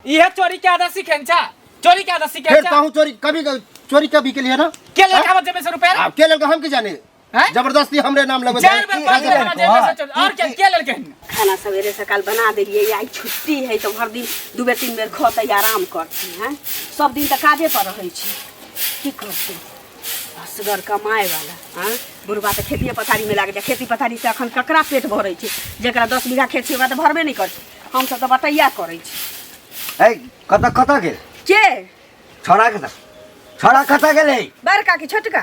इहे चोरी के आदत सीखेन छा, चोरी के आदत सीखेन फिर छा। कहूँ चोरी कभी चोरी कभी के लिए ना। के लड़का बच्चे में से रुपया रे? आप के लड़का हम की जाने? हैं? जबरदस्ती हमरे नाम लगो। चार बेर पांच बेर हमरा जेब में से चोरी और के के लड़के हैं? खाना सवेरे सकाल बना देलियै, आइ छुट्टी है तऽ भरि दिन दू बेर तीन बेर खतै, आराम करतै। हैं, सब दिन तऽ काजे पर रहै छै, की करतै असगर कमाए वाला? हाँ, बुढ़बा तऽ खेतिए पथारीमे लागि जाइ। खेती पथारीसँ एखन ककरा पेट भरै छै? जकरा 10 बीघा खेत छै, ओकरा तऽ भरबे नहि करै छै। हमसब तऽ बटैया करै छी। ए, कतऽ कतऽ गेल? के? छोड़ा कतऽ, छोड़ा कतऽ गेलै? बड़का कि छोटका?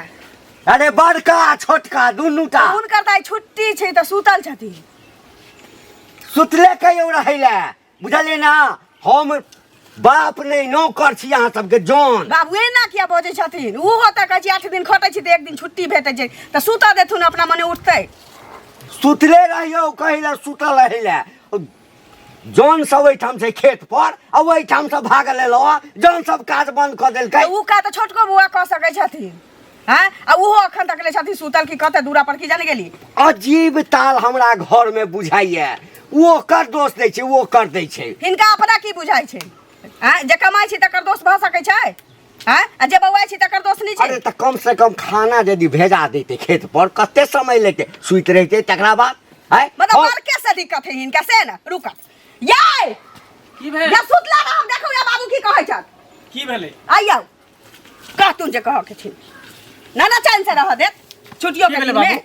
अरे, बड़का आ छोटका दुनू टा। हुनकर तऽ आइ छुट्टी छै तऽ सुतल छथिन। सुतले कहियो रहै लए, बुझलियै ना? हम बाप नहि, नौकर छी अहाँ सबके जौन। बाबू, एना किया बजै छथिन? ओहो तऽ कहै छै 8 दिन खटै छी तऽ एक दिन छुट्टी भेटै छै, तऽ सुतऽ देथुन, अपना मने उठतै। सुतले रहियौ, कहै लए सुतल रहै लए। जौन सब ओहिठाम छै खेत पर आ ओहिठाम से भागल एलौ, जौन सब काज बंद कऽ देलकै। तऽ उ काज तऽ छोटको बौआ कऽ सकै छथिन। हँ, आ ओहो अखन तक ले छथिन सुतल कि कतऽ दूरा पर, की जाने गेली। अजीब ताल हमरा घर में बुझाइया। ओ ओकर दोष दै छै, ओ कर दै छै। हिनका अपना की बुझाइ छै? आँय, जे कमाइ छी तकर दोष भऽ सकै छै? आँय, आ जे बौआइ छी तकर दोष नहि अरे छै? तऽ कम से कम खाना यदि भेजा देते खेत पर, कते समय लेते? सुति रहिते तकरा बाद आँय? मतलब हम- बड़के से दिक्कत है हिनका से ने। रुकत याय। की भेल? या सुतला रह, हम देखू या बाबू की कहै छथि। की भेलै? आइयौ, कहतुन जे कहऽ के छै ना ना चैन से रह देत छुट्टियो की के भेलै दिन में। बाबू?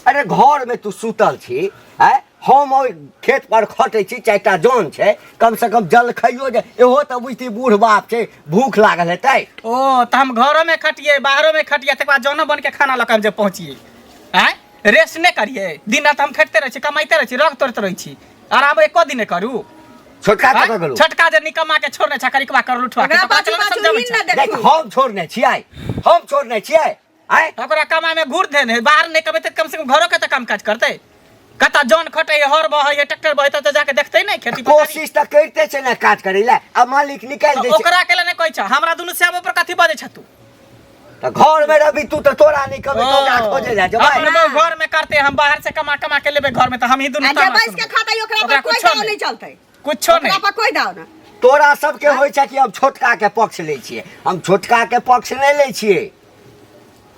अरे, घर में तू सुतल छी आँय, हम ओहि खेत पर खटै छी, चारिटा जन छै, कम से कम जल खाइयो जे इहो तऽ बुझती, बूढ़ बाप छै, भूख लागल हेतै। ओ तऽ हम घरो में खटिए, बाहरो में खटिए, तकर बाद जनो बन के खाना लऽ के हम जे पहुँचिए। आँय, रेस्ट नहि करिए? दिन रात हम खटिते रहै छी, कमाइते रहै छी, रग तोड़ित रहै छी, आराम एको दिन नहि करू? छोटका आँय? कतऽ गेलौ? छोटका जे निकम्मा के छोड़ने छ, करिकवा कर लुठवा के ओकरा तऽ ओकरा पाछू चलो पाछू समझाबै ही छै। ना देख। देखू। हम छोड़ने छियै, हम छोड़ने छियै आँय? ओकरा कमाइ में घूर देने है, बाहर नहि कमेतै तऽ कम से कम घरो के तऽ काम काज करतै। कतऽ जन खटै है, हर बहै है, ट्रैक्टर बहै, तऽ जाके देखतै नहि खेती पथारी? कोशिश तऽ करिते छै ने काज करै लए, आ मालिक निकालि तऽ दै छै। ओकरा के नहि कहै छ, हमरा दुनू श्याम पर कथी बजै छ तू? तऽ घर में रवि तू तऽ तोरा नहि कहबै तऽ ओकरा खोजे लए जेबै। अपन बहू घर में करते, हम बाहर से कमा कमा के लेबे घर में, तऽ हम ही दुनू आ जे ताना बैस के सुनबै। खातै ओकरा ओकरा पर कोई कुछो दाव नहि। नहीं चलतै। कुछो ओकरा नहि। पर कोई दाव ना। तोरा सबके होइ छै कि हम छोटका के पक्ष लै छियै। हम छोटका के पक्ष नहि लै छियै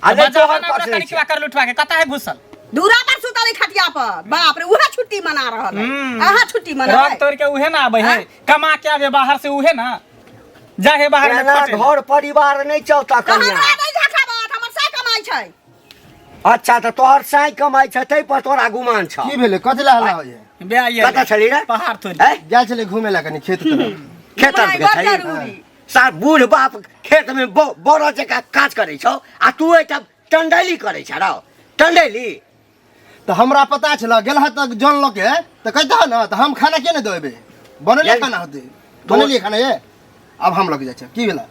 आ नहि बजाबा तोहर ना ओकरा पक्ष लै कनिकवा छियै। कर लुठवा के, कतऽ है घुसल? दूरा पर सुतल है खटिया पर। बाप रे, उहे छुट्टी मना रहल है। अहाँ छुट्टी रग मनाबै? तोड़ के उहे ना आबै है, कमा के आबे बाहर से उहे ना जा हे बाहर में एना खटे। घर परिवार नहि चलता तऽ कन्या। हमरा नहि झखाबत, हमर से कमाइ छै। अच्छा, तऽ तोहर साँइ कमाइ छै, ताहि पर तोरा गुमान छौ? की भेलै? कथी ला हल्ला होइए? बे आइए। कतऽ छली रे? पहाड़ तोड़ी। हैं? गेल छलै घूमे ला कनि खेत तरफ। खेत घुमनाइ तरफ बड़ छली? जरूरी। सार बूढ़ बाप खेत में बड़ जकाँ काज करै छौ आ तू एहिठाम टंडैली करै छ रौ, टंडैली। तऽ हमरा पता छल गेल हँ तऽ जन लऽ के तऽ कहितह ने, तऽ हम खाना के नहि देबै? बनलियै खाना होतै, बनलियै खाना ये। आब हम लऽ के जाइ छियै, की भेलै?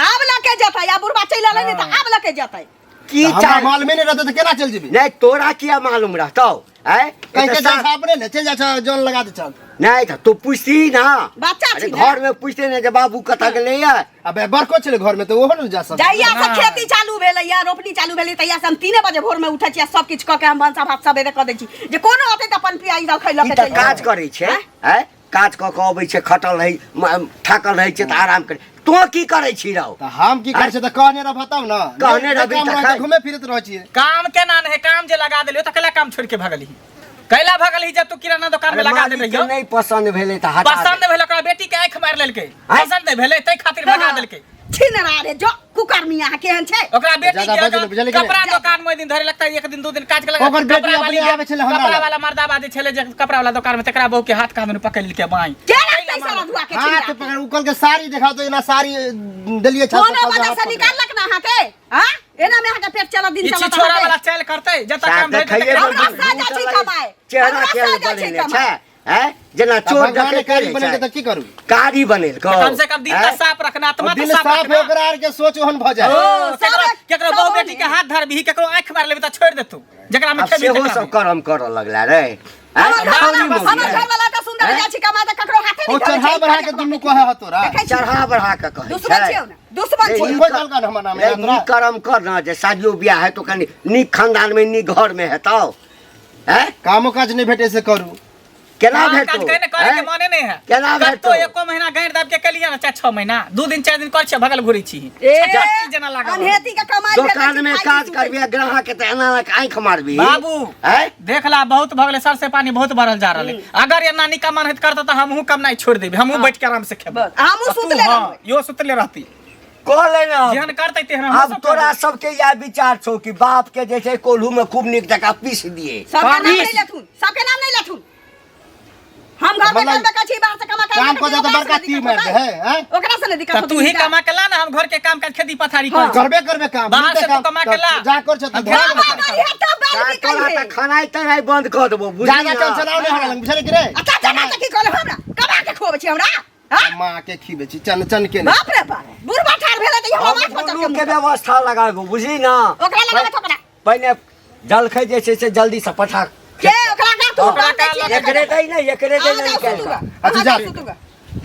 आब लऽ के जेतै, आब बुढ़बा चलि एलै ने तऽ आब लऽ के जेतै। की तऽ हमरा चाही? मालूमे नहि रहतै तऽ केना चलि जेबै? नहि, तोरा किया मालूम रहतौ? आँय? कहि के एतऽ जाइ छै अपने ने, चलि जाइ छै, जन लगा दै छल। नहि तऽ तू पुछती ना। बच्चा अरे छी ने। घर में पूछते ने जे बाबू कतऽ गेलै या। अबे, बड़को छलै घरमे तऽ ओहो ने जा सकै। जहिया से ना। खेती चालू भेलै या रोपनी चालू भेलै, तहिया से हम 3 बजे भोर में उठै छी आ सब किछु कऽ के हम भनसा भात सबेरे कऽ दै छी, जे कोनो अतै तऽ अपन पियाई दऽ खै लऽ ई के तऽ चलि काज जेतै। करै छै आँय, काज कऽ कऽ अबै छै, खटल रहै, थाकल रहै छै तऽ आराम करै। तों की करै छी रौ? तऽ हम की करै छियै तऽ कहने रहब तब ने। कहने नहि रहबी काम तऽ रहै खाइ। घूमे फिरैत रहै छियै। काम केना नहि है? काम जे लगा देलियो तऽ कैला काम छोड़ के भगलही? कैला भगलही जब तू किराना दुकान में अरे लगा दे मालिक के रहियो? नहि पसंद भेलै तऽ हटा पसंद दे। भेल? ओकरा बेटी के आंखि मारि लेलकै। आँय? पसंद नहि भेलै तै खातिर भगा देलकै। छिन रे जो कुकर्मी, अहाँ केहन छै? ओकरा बेटी ज्यादा के बजल, बुझलियै कि नहि? कपड़ा दुकान में ओहि दिन धरे लगता, एक दिन दू दिन काज के। ओकर बेटी अपने आबै छलै हमरा कपड़ा लग। वाला मर्दाबा जे छलै, जे कपड़ा वाला दुकान में, तकरा बहू के हाथ कान पकड़ लेलकै बाई। के रखतै सरधुआ के? हाथ छिनरा पकड़ उकल के साड़ी देखाओ तऽ एना साड़ी देलियै छत कोनो पर, वजह हाथ से पकड़। निकाललक ना अहाँके? हाँ, एना में अहाँके पेट चलत, दिन ई चलत छिछोरा अहाँके? वाला चाल करतै जतऽ साफ काम भेटतै देखैये तकरा। मे हमरा भूत साजा छै लगै। कमाए। चेहरा हमरा केहन साजा छै बनेने छै कमाए। हैं, जेना तऽ चोर भगवाने डकैत कारी रहै बनेलकै छै। तऽ की करू? कारी बनेलकौ। कम से कम दिन हैं? तऽ साफ रखना, आत्मा दिल तऽ साफ साफ है रखना। ओकरा आर के सोच ओहन भऽ जाय। ओ, सब केकरो केकरो सब बहु ओहने। बेटी के हाथ धरबही, केकरो आंखि मारि लेबही तऽ छोड़ि देतौ, जेकरा में आब खेबही सेहो तकरा सब में। करम करऽ लगला रे हैं? हमर घरवाला बाउली हमर मौगी है। घरवाला तऽ सुन्दर हैं? जाइ छै कमाए तऽ ककरो हाथे ओ नहि धरै चढ़ा छै। बढ़ा के दुनू कहे ह तोरा। देखै छी। चढ़ा बढ़ा के कहै दुश्मन छै। छियौ ने, दुश्मन रे, छियौ। ई कोइ कहलका ने हमर नाम रे, है तोरा? नीक करम कर ना जे शादियो बियाह हेतौ, कनि नीक खानदान में, नीक घर में हेतौ हैं? कामो काज नहि भेटे से करू। केना काम काज भेटतौ करे ने करे के हैं? मने नहीं है। केना कत्तो भेटतौ? एको महीना गाड़ि दाब के केलिए ना, चाहे 6 महीना, 2 दिन 4 दिन कर छियै, भगल घुरै छी। ए, छट्टी जेना लागल। अनहेती के कमाई भेटै छै, दोकान में खाइ छी, काज सुतै करबी आ ग्राहक के तऽ एना एना आँखि मारबी। बाबू हैं? देख ला, बहुत भऽ गेलै, सर से पानी बहुत बढ़ल जा रहलै। अगर एना निकम्मा नहीं करता तऽ हमहूँ कमनाइ छोड़ि देबै, हमहूँ बैठ के आराम से खेबै। बस, हमहूँ आ तू, सुतले हाँ, रहबै। इहो सुतले रहती। कहले ना। जेहन करतै तेहन हमहूँ आब सब तोरा करबै। सबके इएह विचार छौ कि बाप के जे छै कोल्हू में खूब नीक जकाँ पीस दिए। सबके नाम पीस। नहीं लेथुन, सबके नाम नहीं लेथुन। हम घर में मतलब करबे करै छी, बाहर से कमा के काम आनबे कऽ करै छी, दे तऽ ओकरा बड़का से तीर दिक्कत मारि दे होतै? है, हैं? ओकरा से नहीं दिक्कत तऽ होतै तू ही हिनका। कमा के ला ना, हम घर के काम काज खेती पथारी हाँ। कर। करबे करबे काम, बाहर मिलतै से तू काम, कमा के ला। जा कर छै तऽ हम धरा घर देबै। कमा करिहे तब बाल तोरा बिकैहे। तऽ खानाइ तनाइ बंद कऽ देबो, बुझली ज्यादा ना? टेंशन आउ नहि हमरा लग, बुझलियै कि रे? अच्छा जना के की कहले हमरा कमा के खुआबै छी हमरा? हाँ? माँ के खिबै छी चन चन के नहि। बाप रे बाप, बुढ़बा ठाढ़ भेलै तऽ हम हम माथ पर चढ़ गोलू के के मुँह व्यवस्था लगाबो, बुझली ना? ओकरा लगाबै तऽ ओकरा पहिने जलखै जे छै से जल्दी से पठा के ओकरा का तू ओकरा बांध दै का छियै? एकरे दै ने, एकरे दै अहाँ ने, जाउ निकालि सुतू गा। कऽ। अच्छा, अहाँ जा। जाउ सुतू गा।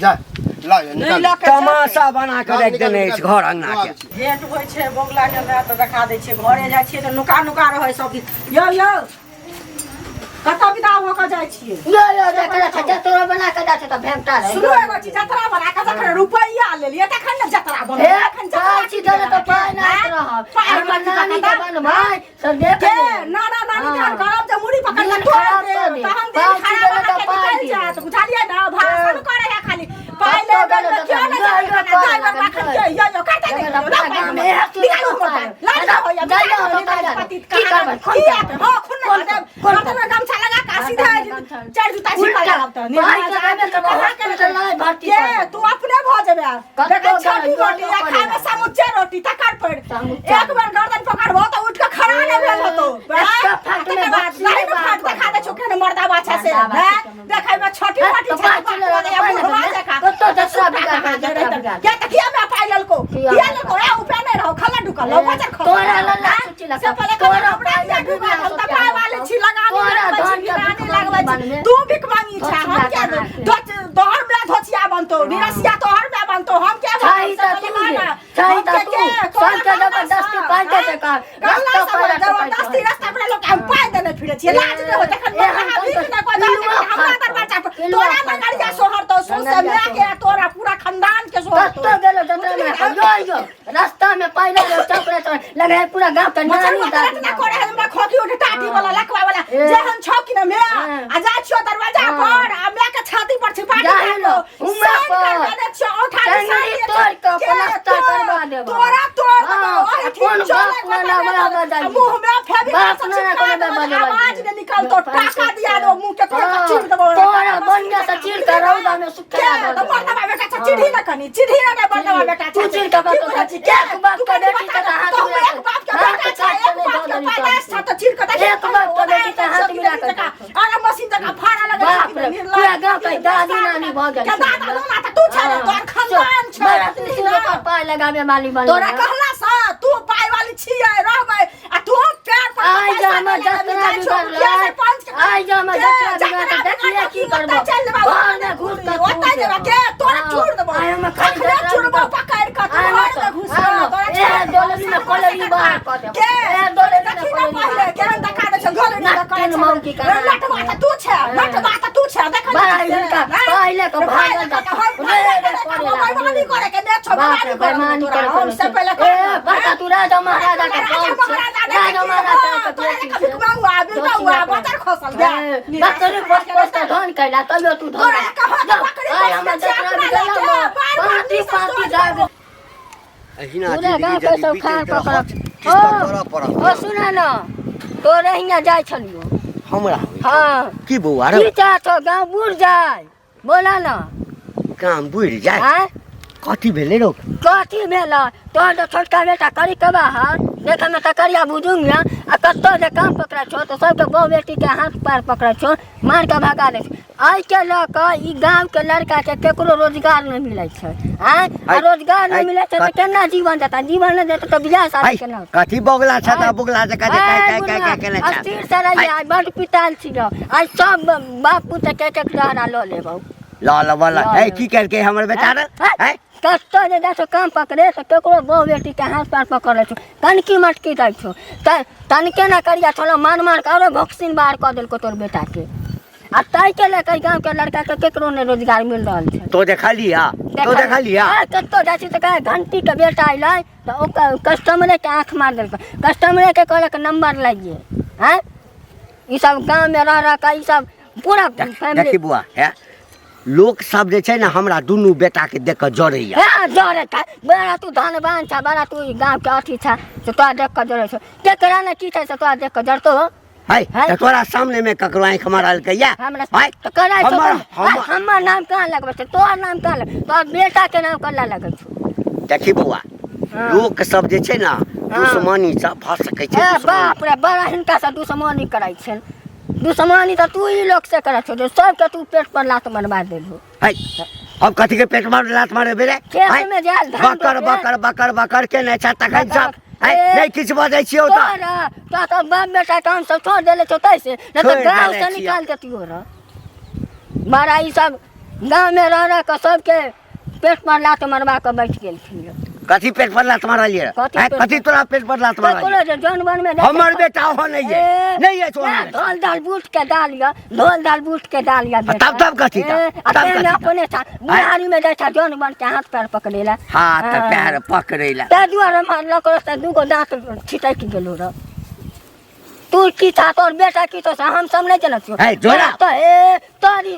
जा ला ये, नहि निकाल। लऽ के तमाशा बना कऽ निकाल, राखि देने निकाल, अछि घर अंगना के। भेंट होइ छै बौगला के हमरा तऽ देखा दै छियै, घरे जाइ छियै तऽ नुका नुका रहै सब दिन। यौ यौ, कतऽ विदा भऽ कऽ जाइ छियै? यो यो जकरा छै जतरो बना के जाइ छै तऽ भेंटा रहै। सुनू एगो चीज, जतरा बना कऽ जखन रुपैआ लेलियै तखन ने जतरा बनबै, हे, तखन जतरा पाइ छी देने तऽ पाइ नहि आँय? रहब। पाइ हमर रहत नानी के तखन? बनबै से देख के लेब। नाना नानी हाँ। जहन करब जे मुड़ी पकड़ के दिन तोड़ खराब देब, कऽ देब। तहन दिन पाइ छी खराब देने अहाँके तऽ पाइ निकलि दियौ। जायत, बुझलियै ने? भाषण करै है खाली। पाइ कतऽ लेबै गेलै तऽ कियो नहि तऽ जानै यो यो खाना, करै दाइ बाबा लागल एखन के यो यो करतै नहि जखन केओ, अपना लाउ पाइ गाममे हमरा। एहन सुनै निकालू हमर पाइ। पाइ। लाज नहि होइए, जाइए निकालू, ओतऽ निकालू, जाइए। पतित की कहाँ करबै? गेल? किया के? हँ, खून नहि कोन कऽ देब। कोन गर्दनमे गमछा लगा कऽ सीधा गर्दनमे गमछा। चारि जुता छिपा उल्टा। लगाब तऽ। पाइ निर्लाज तऽ आदमी देबे करबै, कहाँ के हॉस्पिटल नहि भर्ती के? कऽ देब। तू अपने भऽ जेबे। कतौ देखै गेलै, छोटी यो रोटी यो आ करै खायमे लागल। समुच्चे रोटी तकर पर समुच्चा एक बेर गर्दन पकड़बो तऽ उठि कऽ खड़ा नहि भेल होतौ। एकटा फाट में तकर बाद बक्सी लाइन बाहर फाट कऽ देखा दै देबौ। छौ केहन मर्दा बाछा से, मर्दा बाछा हैं? केहन। देखै मे छोटी हैं? मोटी तऽ छै, पाँच बाप किलो रे, पानि बुढ़वा देबै। जकाँ। कतौ जतरा बिगाड़ भेल, जतरा बिगाड़। के तऽ किया मे पाइ लेलको? किया किया मे लेलको? ए, उपे नहि रहो, खल्ला ढुकल रहो, बजर खसल। तोरा लल्ला हैं? छुट्टी लगा। से पहिले तोरा कहलक, हमरा पाइ किया मे ढुकल? हम तऽ डूबि पाइ वाले छी, लगानी तोरा लगबै छी, धन के निगरानी भिख लगबै छी। बनबे। तू भिखमंगी छे, हम धोचिया किया के हाथ। तोहर बे धोचिया बनतो, निरसिया तोहर बे बनतो, हम किया बनतो? छही से तऽ पहिले तू कह रे, ना। छही हम तऽ के तू। के? तोरा सबके जबरदस्ती कहला पाइ सँ, दे के, कहला रस्ता सँ पर जबरदस्ती रास्ता पर लोक हम पाइ देने फिरै छियै, लाज नहि होइ तखन एहन मरलाहा कोन भीख कोन नहि कोइ दऽ पिलुआ देलकै, हमरा फाटल, दरवाजा पर पिलुआ तोरा फाटल। नगरिया सोहरतौ, सौंसे नगरिया माय के आ तोरा पूरा खानदान के सोहरतौ। कतौ गेलो जतरा में यो यो रास्ता में पाइला रे चौकरे चौक लगे है पूरा गांव के मचर नानी मचर दादी ना करे है, हमरा खोखी उठे टाटी वाला लकवा वाला ए। जेहन छौ कि न मे हाँ। आ जा छियो दरवाजा हाँ। पर आ मे के छाती पर छिपा के जाहि लो, राखो। उमे साइन पर। करवा दे छियो, औंठा चंगरी निशान दे तोड़ छियो। के के प्लास्टर करवा देबो। तोरा तोड़ देबो, हाँ, ओहि आ ठीक कोन चले बाप कोन नाना बाप बड़ा नाना। बजाई। आ मुँह में फेविकॉल बाप से नाना चिपका कोनो देबो, बजाई। आवाज ने निकलतो, टाका दिया दो मुँह के तोड़ के हाँ, चीर देबो। तोरा बढ़िया से चीर के रौदा में सुखा के दो। तो मर्दवा बेटा छा, चिढ़ी ना कनी, चिढ़ी ना ना मर्दवा बेटा छा। तू चिढ़ के की बतो बुझै छी, के? एक बाप तू के कनी बेटी बता के दे, हाथ तो मिला एक के- बाप के हाथ बेटा छा, काट एक के बाप के दऽ देली पैदाइश छा, तो चीर के देखी, एक बाप के बेटी के हाथ मिला के देखा, आगा मशीन जकाँ फाड़ा लगै छै, बाप रे, निर्लाज। पूरा गाँव के दादी नानी भऽ गेल के दादा नाना तऽ तू छे रे, तोहर खानदान छै। बड़ा तू सुनो पर पाय लगाबे वाली बन तोरा कहला सँ तू पाइ वाली छियै रहबै आ तू पैर पर आइ पैसा जा हमर नहि लेबै, जतरा जाइ छौ बिगड़लै। मुखिया सरपंच के आइ जा हमर के जतरा जतरा बिगड़लै, देखिए बिगड़लै, की करबो। ओतऽ चलि जेबा, घरमे घुस कऽ ओतऽ चूर जेबा, देबो। के तोरा हाँ, चूर देबो। आइ हमर खाली अखने जतरा चूरबो बिगड़ल। पकड़ि कऽ, तू आइ घरमे हमर- घुस हाँ, तोरा ए, चूर देबो। डोलरी में कोलरी बाहर कऽ देबो। के? ए, डोलरी में देखी ना कोलरी पहिले, बाहर केहन देखा दै छौ, घर नहि नाक करै कान छौ। मौकी कहाँ नटवा तऽ तू छे, नटवा तऽ तू छे, देखै बड़ा नहि छियै। हिनका पहिले के भागल पहिले के हम रे रे पहिले के करे हम लागल। बेईमानी करे के ने छौ, बाप रे, बेईमानी करे बेईमानी तोरा, करे हम से पहिले ए बड़का तू राजा महाराजा के राजा बाप छे। महाराजा ने राजा महाराजा के तोरा बेटी के छे। भिखमंगुआ, बिलटौआ, बतर खसल गया। बकरी पोस पोस के धन कैला तैयो तू धन तोरा कहाँ जा, बकरी आइ पोस हमर के जतरा छै, बिगड़ल अपना बा। लेके, बार बार पाँती निशा पाँती तोड़ जाग देबो। अहिना पूरा जिंदगी गाँव के यदि सब बीतैत खान पकड़ रहत, किछु तऽ करऽ पड़त। ओ सुन न तोरे हियाँ जाइ छलियो। हमरा होइ छौ। हाँ। की बौआ रे? की चाह छौ गाँव बुढ़ जाय बोला न। काम बुढ़ि जाय? आँय? कथी भेलै रौ? कथी भेल? तोहर जे छोटका बेटा करी के बाहर देखे में तऽ करिया बुजुंग या आ कतौ जे काम पकड़ै छौ तऽ सबके बहु बेटी के हाथ पैर पकड़ै छौ मार के भगा दै छौ। एहिके लऽ कऽ ई गाँव के लड़का के केकरो रोजगार नहि मिलै छै। आँय? आ आइ- रोजगार नहि आइ- मिलै छै तऽ केना जीवन जेतै? जीवन नहि जेतै तऽ बियाह शादी आइ, केना होतै? कथी बगला छ तऽ बगला जकाँ जे आइ काय काय बुढ़वा, काय केने छ? अस्थिर से रहिए, आइ बड्ड पिताल छियौ। आइ सब बाप पुत के एक एक डहरा लऽ लेबौ। ल ल बोल ल ए ल। की केलकै हमर बेचारा? हैं? कतौ जे जाइ छौ काम पकड़े तऽ केकरो बहु बेटी के हाथ पैर पकड़ै छौ, तनकी मटकी दै छौ, तऽ तनके ना करिया छलौ, मार मार के आरो भोक्सिन बाहर कऽ देलकौ तोर बेटा के। आ ताहिके लऽ कऽ गाँवके लड़काके केकरो नहि रोजगार मिल रहल छै। तो देखलिया, तो देखलिया। कतौ जाइ छी तऽ कहै घंटीके बेटा अयलै तऽ ओकर कस्टमरेके आँखि मारि देलकै, कस्टमरेके कहलक नंबर लागिए। आँय ई सब गाँवमे रह रह कऽ ई सब पूरा फैमिली। देखी बुआ, है लोक सब जे छै ने हमरा दुनू बेटा के देख कऽ जरैया। हे जरै छै, बड़ा तू धनवान छ, बड़ा तू ई गाँव के अथी छ, से तोरा देख कऽ जरै छौ। केकरा ने की छै से तोरा देख कऽ जरतो हो। है तऽ तोरा सामने में ककरो आँखि मारलकै या? हमरा है तऽ करै छौ हमर तऽ- हमर हमर नाम कहाँ लगबै छै, तोहर नाम कहाँ लग, तोहर बेटा के नाम कल्ला लगै छौ। देखी बौआ, लोक सब जे छै ने दुश्मनी सब भऽ सकै छै। ए दुश्मनी। बाप रे, बड़ा हिनका से दुश्मनी करै छै। दुश्मनी तऽ तू ई लोक से करै छौ जे सबके तू पेट पर लात मरबा देलहो। है हम कथी के पेट मार लात मारे बेरे? खेत में जाल धान बकर रोपे। बकर बकर बकर के नहि छै तखन बकर सब है ए, नहि किछु बजै छियौ तऽ। तोरा तोरा तऽ बाप बेटा काम सब छोड़ देले छौ तैसे, नहि तऽ छोड़ि गाँव देले से छियौ। निकाल देतियो रह। बड़ा ई सब गाँव में रह रह कऽ सबके पेट पर लात मरबा कऽ बैठ गेलखिन लोग। कथी पेट पर लात मारलियै? कथी हैं? पेट कथी पर? तोरा पेट पर लात मारलियै? ककरो जे जानवर में जाके हमर बेटा हो नहीं है, ए, नहीं है छोड़ ना, नहीं। धोल दाल बूट के डाल या, धोल दाल बूट के डाल या बेटा। तब तब कथी तब? ए, आ तब तेने कथी तब? अपने था, बुढ़ारी में जाइ था जानवर के हाथ पैर पकड़ेला। हाथ हाँ। पैर पकड़ेला। ताहि दुआरे मारलक रह, तऽ दूगो दाँत छिटकि गेलो रह। तू की था, तोहर बेटा की था, से हम सब नहीं जनत छियौ। है, जोड़ा। तऽ ए, तोरी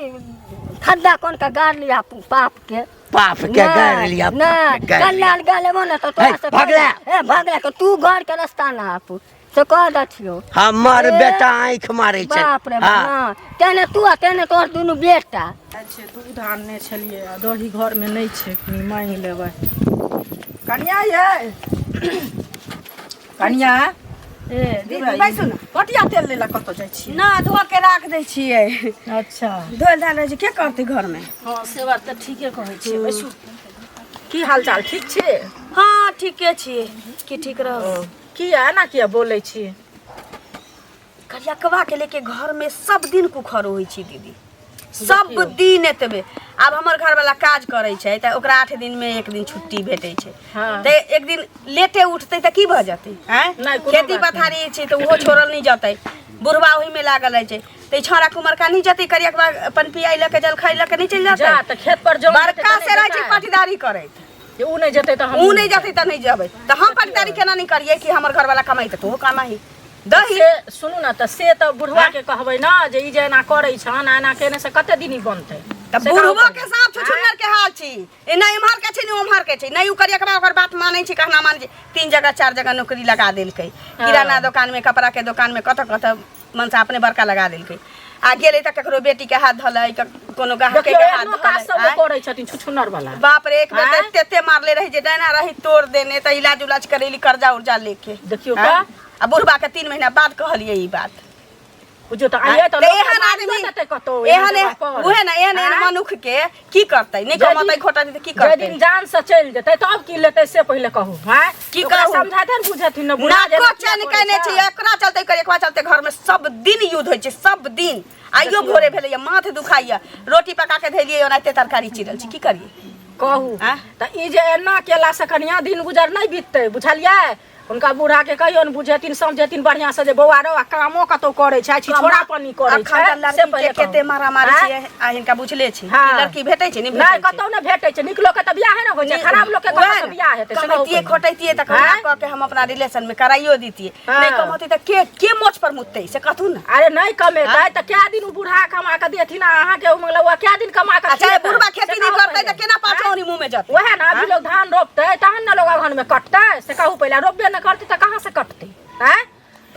खद्दा कोन के गाड़ लिया पाप के। पाप के गाड़ लिया, ना, पाप के गाड़ लिया। कल्याण गालेबो ना तऽ तोरा है, से भगला। ए, भगला के तू घर के रास्ता ना आपू, से कह दै छियौ। हमर ए, बेटा आँखि मारै छै। बाप रे हाँ। बाप, तेने तू आ तेने तोहर दुनू बेटा। अच्छा दूध आनने छलियै आ दही घरमे नहि छै, कनि माँगि लेबै। कनिया यै, कनिया ए, दीदी बैसू ने। पटिया तेल लै लए कतऽ जाइ छियै? ना, धो के राख दै छियै। अच्छा धोल धाल रहै छै, के करतै घरमे? हँ से बात तऽ ठीके कहै छियै। बैसू, की हाल चाल, ठीक छी? हँ ठीके छियै। की ठीक रहब? किया एना किया बोलै छी? करियकवा के लेके घर में सब दिन कुखर होइ छै दीदी, सब दिन एतबे। आब हमर घरवाला काज करै छै तऽ ओकरा 8 दिन में 1 दिन छुट्टी भेटै छै। हाँ। तऽ एक दिन लेटे उठतै तऽ की भऽ जेतै? आँय? नहि, कोनो खेती बात पथारी छै तऽ ओहो छोड़ल नहि जेतै, बुढ़वा ओहिमे लागल रहै छै। तऽ ई छौड़ा कुमरका नहि जेतै, करियकवा अपन पियाइ लऽ के जलखै लऽ के नहि चलि जा जेतै? तऽ खेत पर जौन बड़का हेतै तऽ से रहै छै नहि पाटीदारी करैत। जे उ नहि जेतै तऽ हम उ नहि जेतै तऽ नहि जेबै। तऽ हम पाटीदारी केना नहि करियै कि हमर घरवाला कमाइ तऽ तोहो कमाही दही। से सुनू ने, तऽ से तऽ बुढ़वा के कहबै ने जे ई जे एना करै छन, एना केने से कते दिन ई बनतै? तऽ से कहू बुढ़बो पहिने। के साफ छुछुन्नर के हाल छी, ए नहि एम्हर के छै नहि ओम्हर के छै। नहि उ करियकबा ओकर बात मानै छै, कहना मानै छै। 3 जगह 4 जगह नौकरी लगा देलकै, किराना दुकान में, कपड़ा के दुकान में, कतऽ कतऽ मनसा अपने बड़का लगा देलकै। आ गेलै तऽ ककरो बेटी के हाथ धलै, कोनो गाहक के देखियौ, हाथ एहनो काज धलै। सब आँय? करै छथिन छुछुन्नर वाला। बाप रे, एक बेर आँय? तऽ एते मारले रही जे डैना रही तोड़ देने, तऽ इलाज उलाज करेली कर्जा उर्जा लेके। देखियौ आँय? तऽ। आ बुढ़बा के 3 महीना बाद कहलियै ई बात। बुझियौ तऽ आइए तऽ तऽ लोक एहन मारियो आदमी देतै कतौ, एहन जगह पर। उहे ने एहन एहन आँय? मनुख के की करतै? नहि जे दिन- कमतै खोटतै तऽ की जे करतै? दिन जान से चलि जेतै तब की लेतै से पहिले कहू। आँय? की ओकरा कहू? समझेथिन बुझेथिन ने बुढ़ा जे नाको किया चैन करै केने छै। छै। एकरा चलते एकरा चलते घर में सब दिन युद्ध होइ छै, सब दिन। आइयो भोरे भेलैया, माथ दुखाइया, रोटी पका के धेलियै, ओनाहिते तरकारी चिरल छै, की करियै? कहू आँय? तऽ ई जे एना केला से कनिया दिन गुजर नहि बीततै, बुझलियै? हुनका बूढ़ा के कहियौन बुझेथिन समझेथिन बढ़िया से जे बौआ रौ आ कामो कतौ करै छै, छिछोड़ा पनी करै अखन छै, तऽ से लड़की के पहिले कहू। कते मारामारी आँय? छै, आ हिनका बुझले छै हाँ। कि लड़की भेटै छै, नहि नहि भेटै छै। कतौ नहि भेटै छै, नीक लोक के तऽ बियाहे ने होइ छै, खराब लोक के उएह कतौ ने, बियाह हेतै, से कहू कमैतियै पहिले। खोटैतियै तऽ कहुना आँय? कऽ के हम अपना रिलेशन में कराइयो दितियै, हाँ। नहि कमौती तऽ के के मोछ पर मुततै से कहथुन ने। अरे नहि कमेतै तऽ कए दिन उ बूढ़ा कमा कऽ देथिन आ अहाँके उ मंगलौआ कए दिन कमा कऽ आ चाहे खिएतै? बुढ़बा खेती से नहि कहू करतै पहिले। तऽ केना पाँच आँय? औरी मुँह में जतै? वएह ने, अभी लोग धान रोपतै तहन ने लोग अगहन में कटतै, से कहू पहिले। रोपबे नहि करतै तऽ कहाँ से कटतै? आँय?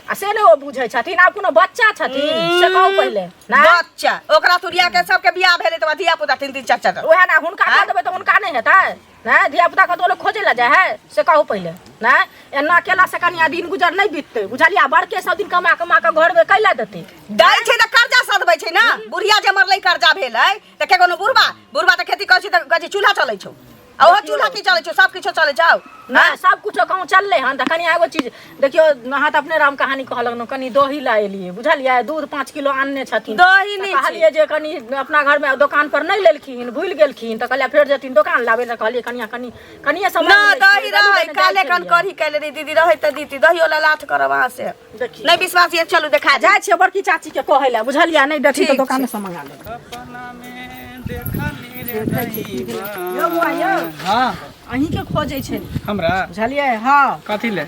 आ से नहि ओ बुझै छथिन, आब कोनो बच्चा छथिन से कहू पहिले। नहि? बच्चा ओकरा तुरिया के सबके बियाह भेलै तऽ धिया पुता 3 3 4 4। वएह ने, हुनका कह देबै तऽ हुनका नहि हेतै? नहि धिया पुता कतौ लोक खोजै लए जाइ है से कहू पहिले। नहि एना केला से कनिया दिन गुजर नहि बीततै, बुझलियै? बड़के सब दिन कमा कमा कऽ घरमे कैला देतै? दै छै तऽ कर्जा सधबै छै ने। बुढ़िया जे मरलै कर्जा भेलै तऽ के कोनो बुढ़बा बुढ़बा तऽ खेती करै छै तऽ कहै छै चूल्हा चलै छौ। आ ओहो चूल्हा की चलै छौ सब किछो चलै छौ ना सब कुछो कहूँ चललै हन तऽ कनि एगो चीज देखियौ अहाँ तऽ अपने राम कहानी कहऽ लगलहुँ कनि दही लए एलियै बुझलियै दूध 5 किलो आनने छथिन। दही तऽ नहि छै। कहलियै जे कनि अपना घरमे दोकान पर नहि लेलखिन, भूलि गेलखिन, तऽ कहलियै फेर जेथिन दोकान लाबै तऽ कहलियै कनिया कनि कनिये समय ना दही रहै काले कन कढ़ी कैले रही दीदी, रहै तऽ दीदी दहियो ला लाथ करब अहाँ से। देखियौ नहि विश्वास ये, चलू देखा। जाइ छियै बड़की चाची के कहै लए, बुझलियै? नहि देथिन तऽ ठीक दोकान से मंगा लेबै। यौ बौआ यौ। हाँ। अहीं के खोजै छै। हमरा? बुझलियै? हँ। कथी ले?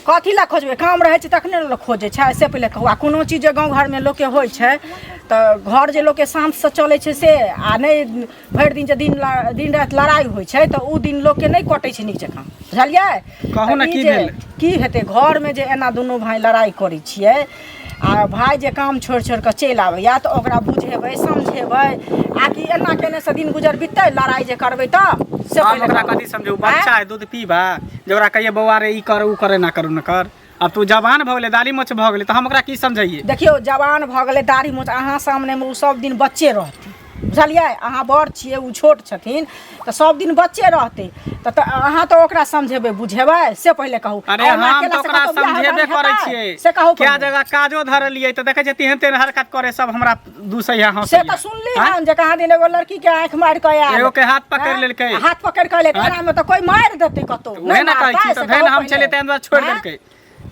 कथी लए खोजबै? काम रहै छै तखने ने लोक खोजै छै। से पहिले कहू, आ कोनो चीज जे गाँव घरमे लोकके होइ छै तऽ घर जे लोकके शान्तसँ चलै छै से, आ नहि भरि दिन जे दिन दिन राति लड़ाइ होइ छै तऽ ओ दिन लोकके नहि कटै छै नीक जकाँ, बुझलियै? कहू ने। तऽ ई की जे भेल? की हेतै? घरमे जे एना दुनू भाय लड़ाइ करै छियै आ भाय जे काम छोड़ि छोड़ि कऽ चलि आबैया तऽ ओकरा बुझेबै समझेबै, आ कि एना केने से दिन गुजर बिततै? लड़ाइ जे करबै तऽ से हम पहिले ओकरा कहू। कथी समझू? बच्चा है दूध पीबा जे ओकरा कहिए बौआ रे, ई कर, ऊ करे, ना करू, ना कर। अब तू जवान भऽ गेलै, दाढ़ी मोछ भऽ गेलै, तऽ हम ओकरा की समझैए? देखियौ, जवान भऽ गेलै, दाढ़ी मोछ, अहाँ सामनेमे ओ सब दिन बच्चे रहतै, बुझलियै? अहाँ बड़ छियै, ओ छोट छथिन, तऽ सब दिन बच्चे रहतै। तऽ अहाँ तऽ ओकरा समझेबै बुझेबै, से पहिले कहू। अरे, आ एना हम तऽ केलासँ ओकरा कतौ बियाह समझेबे दान करै हेतै? छियै। से कहू क्या पहिले। जगह काजो धरलियै तऽ देखै छियै तेहन तेहन हरकत करे, सब हमरा दूसै है, हंसै। से तऽ सुनली हन जे कहाँ दिन एगो लड़की के आँखि मारि कऽ आयल। एगो के हाथ पकड़ि आँय? लेलकै। हाथ पकड़ि कऽ एलै, आँय? एनामे तऽ कोइ मारि देतै कतौ। उहे ने कहै छी। मारतै, तऽ से धैन कहू हम पहिले। छलियै ताहि दुआरे छोड़ि आँय? देलकै,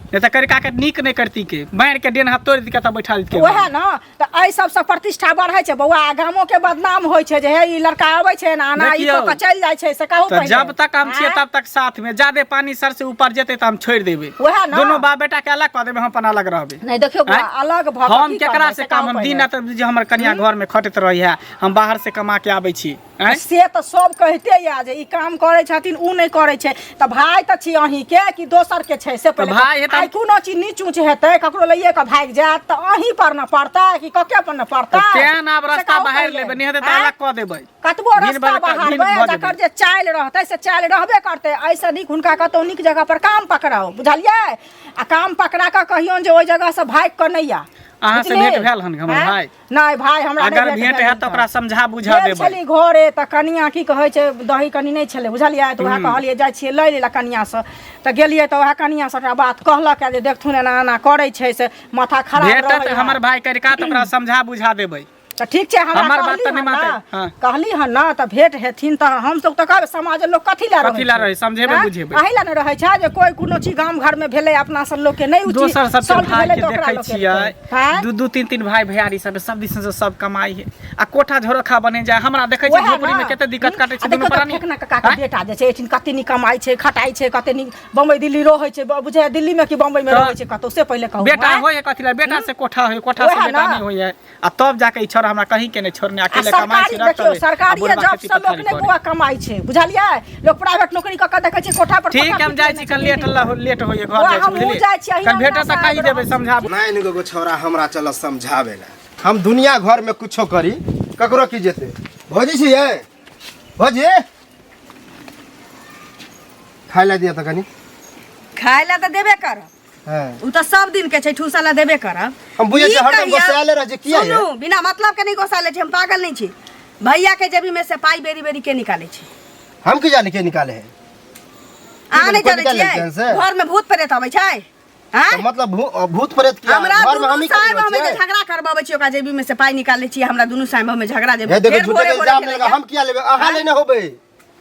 नहि तऽ करिका के नीक नहि करती के मारि के डेन हाथ तोड़ि दिके तऽ बैठा देतै। वएह ने तऽ एहि सबसँ प्रतिष्ठा बढ़ै छै बौआ, आ गामो के बदनाम होइ छै जे हे ई लड़का अबै छै ने आना ई देखियौ, कऽ कऽ चलि जाइ छै, से कहू तऽ पहिले। जब तक हम छियै आँय? तब तक साथ में, ज्यादे पानी सर से ऊपर जेतै तऽ हम छोड़ि देबै। वएह ने। दुनू बाप बेटा के अलग कऽ देबै, हम अपन अलग रहबै। नहि देखियौ बौआ, आँय? अलग भऽ कऽ हम की केकरा करबै, से से काम कहू हम दिन पहिले। राति जे हमर कनिया घर में खटैत रहै है, हम बाहर से कमा के आबै छी, आँय? से तऽ सब कहिते या जे ई काम करै छथिन, उ नहि करै छै, तऽ भाय तऽ छी अहीं के कि दोसर के छै, से पहिले भाय हेतै- आइ कोनो चीज नीच ऊँच हेतै, ककरो लइए कऽ भागि जायत तऽ अहीं पर ने पड़तै कि कके पर ने पड़तै? तऽ तें आब से रास्ता कहू बाहर पहिले। लेबै, नहि हेतै तऽ आँय? अलग कऽ देबै। कतबो दिन रास्ता भर बाहर दिन भऽ जकर जेबै। जे चालि रहतै से चालि रहबे करतै। एहिसँ नीक हुनका कतहु नीक जगह पर काम पकड़ाउ, बुझलियै? आ काम पकड़ा कऽ कहियौन जे ओहि जगह से भागि कऽ नहि आ। अहाँ से बुझलियै? भेंट भेल हन हमर आँय? भाय? नहि भाय, हमरा नहि अगर भेंट भेल हैत तऽ हुनका। ओकरा समझा बुझा गेल देबै। छली घरे तऽ कनिया की कहै छै, दही कनि नहि छलै, बुझलियै? तऽ उएह कहलियै जाइ छियै लै लै कनियासँ, तऽ गेलियै तऽ उएह कनिया सबटा बात कहलक जे देखथुन एना एना करै छै, से माथा खराब भेटत रहै। हमर भाय करिका तऽ ओकरा समझा बुझा देबै। तऽ ठीक छै, हमरा हमर बात कहली तऽ नहि हन ने, मानतै, हाँ। कहली हन ने तऽ भेंट हेथिन तऽ हमसब तऽ कहबै, समाज लोक कथी लए कथी लए रहै? समझेबै, आँय? बुझेबै। अही लए ने रहै छै जे कोइ कोनो चीज गाम घरमे भेलै, अपना सब लोकके नहि उ चीज दोसर सबके सॉल्व भाय भेलै के तऽ ओकरा देखै लोक छियै, आँय? दू दू तीन तीन भाय भैयारी सब, सब दिस से सब कमाई है आ कोठा झरोखा बने जाय। हमरा देखै छियै वएह झोपड़ी में ने। कते दिक्कत काटै आ छै दुनू देखियौ तऽ प्राणी। फेकना काका के आँय? बेटा जे छै एहिठिन कते नीक कमाइ छै, खटाइ छै, कते नीक बम्बई दिल्ली रहै छै, बुझाइए दिल्ली में कि बम्बई में तऽ रहै छै कतौ, से पहिले कहू। बेटा आँय? होय है कथी लए? बेटा से कोठा होय, कोठा से वएह बेटा ने। नहीं होय है, आ तब जाके ई छोरा हमरा कहीं के नहीं छोड़ने, आ अकेले कमाई सरकारी छै। देखियौ, सरकारी जॉब से लोक नहि बुआ कमाइ छै, बुझलियै? लोक प्राइवेट नौकरी कऽ कऽ देखै छै कोठा पर ठीक कोठा हम जाइ पीट छी, लेने कल छै। लेट लेट होइए, घर बौआ, जाइ छी। हमहूँ बुझलियै? जाइ छी, अहिना कल भेटत अंगना तऽ से कहि आबि देबै रहल छी। समझा। नहीं नहीं एगो छौड़ा हमरा चल समझावे ला। हम दुनिया घर में कुछो करी, ककरो की जेते? भौजी छी ये, भौजी, खाय ला दिया तऽ कनी। खाय ला तऽ देबे करब। हाँ। उ तऽ सब दिन के छै, ठूसा ला देबे करब। हम बुझै ई छियै, हरदम कहिया- गोसायले रहै छै, किया ये? सुनू, बिना मतलब के नहि गोसा लै छी, हम पागल नहि छी। भैया के जेबी में से पाई बेरी बेरी के निकालै छै? हम की जानी के निकाले है। अहाँ नहि कोइ जानै निकालै छियै? छै से? घर में भूत प्रेत अबै छै, आँय? तऽ मतलब भूत प्रेत किया? हमरा घर में दुनू हमही साहेब खाली हमे रहै जे छियै? झगड़ा करबाबै छी, ओकरा जेबी में से पाई निकालै छियै, हमरा दुनू साहेब हमे झगड़ा जे हे देखो, फेर झूठे भोरे के भोरे इल्जाम भेलैया। लगा। हम किया लेबै? अहाँ लेने होबै,